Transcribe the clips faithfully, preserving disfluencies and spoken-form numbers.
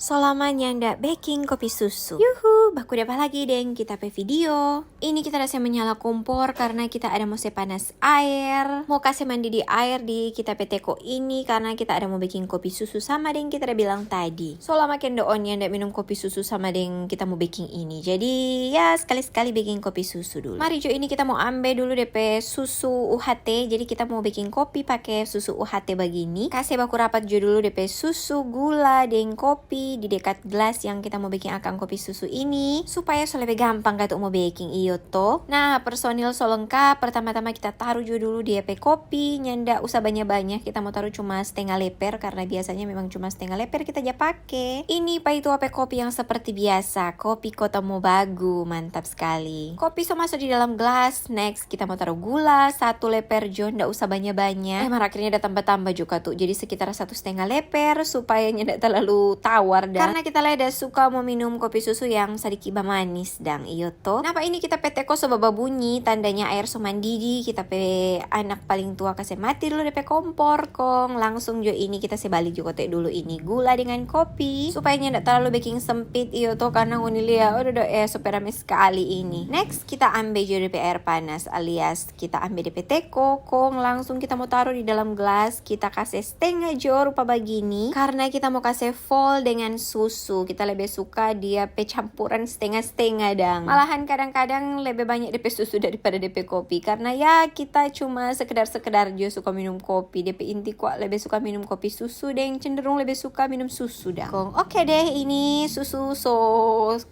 So lama nyanda beking kopi susu. Yuhu, baku dapa lagi deng kita pe video. Ini kita da se menyala kompor karna kita ada mo se panas aer. Mo kase mandidi aer di kita pe teko ini karna kita ada mo beking kopi susu sama deng kita da bilang tadi. So lama kendoon nyanda minum kopi susu sama deng kita mo beking ini. Jadi ya sekali-sekali beking kopi susu dulu. Mari jo ini kita mo ambe dulu depe susu U H T. Jadi kita mo beking kopi pake susu U H T bagini. Kase baku rapat jo dulu depe susu, gula, deng kopi di dekat gelas yang kita mo beking akang kopi susu ini, supaya so lebe gampang katu mo beking, iyo to. Nah, personil so lengkap. Pertama-tama kita taru jo dulu dia pe kopi, nyanda usah banya-banya, kita mo taru cuma stenga leper, karna biasanya memang cuma stenga leper kita ja pake. Ini paitua pe kopi yang seperti biasa, kopi Kota Mobagu, mantap skali. Kopi so maso di dalam gelas, next kita mo taru gula, satu leper jo, nda usah banya-banya. Eh, mar akhirnya da tamba-tamba jo katu, jadi sekitar satu stenga leper, supaya nyanda talalu tawar dang. Karna kita lei da suka mo minum kopi susu yang sadiki bamanis dang, iyo to. Napa ini kita pe teko so bababunyi, tandanya aer so mandidi, kita pe anak paling tua kase mati dulu depe kompor, kong langsung jo ini kita se bali jo kote dulu ini gula dengan kopi, supaya nyanda talalu beking sempit, iyo to, karna ngoni lia, aduh, do, eh, so pe rame skali ini. Next, kita ambe jo depe aer panas, alias kita ambe depe teko, kong langsung kita mo taru di dalam gelas, kita kase stenga jo rupa bagini, karna kita mo kase fol dengan susu. Kita lebe suka dia pe campuran stenga-stenga dang. Malahan kadang-kadang lebe banya depe susu daripada depe kopi, karna ya kita cuma sekedar-sekedar jo suka minum kopi. Depe inti kwa lebe suka minum kopi susu deng, cenderung lebe suka minum susu dang. Kong oke deh, ini susu so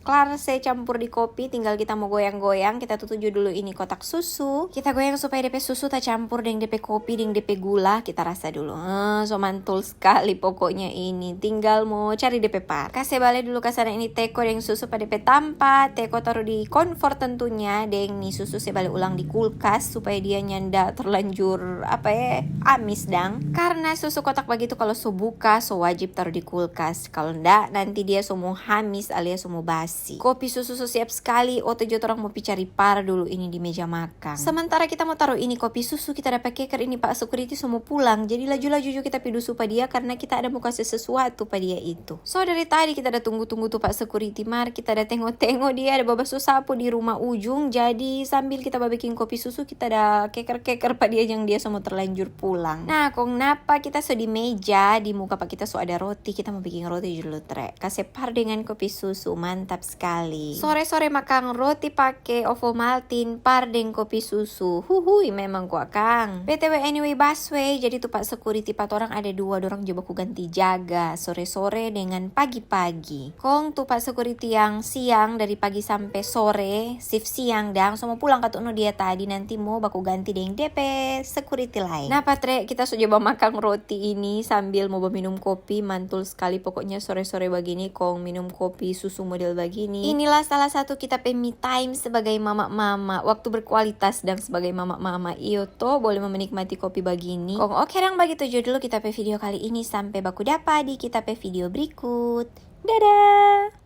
klar se campur di kopi, tinggal kita mo goyang-goyang. Kita tutu jo dulu ini kotak susu. Kita goyang supaya depe susu tacampur deng depe kopi, deng depe gula. Kita rasa dulu. Eh, so mantul skali pokoknya ini. Tinggal mo cari depe par. Kase bale dulu ka sana ini teko deng susu pa depe tampa. Teko taru di konfor tentunya, deng ni susu se bale ulang di kulkas supaya dia nyanda terlanjur, apa ya, amis dang. Karna susu kotak bagitu kalo so buka, so wajib taru di kulkas. Kalo nda, nanti dia so mo hamis alias so mo basi. Kopi susu so siap skali, oto jo torang mo pi cari par dulu ini di meja makang. Sementara kita mo taru ini kopi susu, kita dapa keker ini pa security so mo pulang. Jadi laju-laju jo kita pi dusu pa dia karna kita ada mo kase sesuatu pa dia itu. So dari tadi kita da tunggu-tunggu tu pa security, mar kita da tengo-tengo dia ada babasu sapu di rumah ujung. Jadi sambil kita babiking kopi susu, kita da keker-keker pa dia jang dia so mo terlanjur pulang. Nah, kong napa kita so di meja, di muka pa kita so ada roti, kita mo biking roti dulu, tre. Kase par dengan kopi susu, mantap skali. Sore-sore makang roti pake Ovomaltine par deng kopi susu. Huhui, memang kwa kang. B T W, anyway, busway, jadi tu pa security pa torang ada dua, dorang jo baku ganti jaga sore-sore dengan pagi-pagi. Kong tu pa security yang siang, dari pagi sampe sore, shift siang, dang so mo pulang katu no dia tadi, nanti mo baku ganti deng depe security laeng. Napa tre, kita so jo bamakang roti ini sambil mo baminum kopi, mantul skali pokoknya sore-sore bagini kong minum kopi susu model bagini. Inilah salah satu kita pe me time sebagai mama-mama, waktu berkualitas dang sebagai mama-mama, iyo to, boleh mo menikmati kopi bagini. Kong oke dang, bagitu jo dulu kita pe video kali ini, sampe baku dapa di kita pe video berikut. Dadah!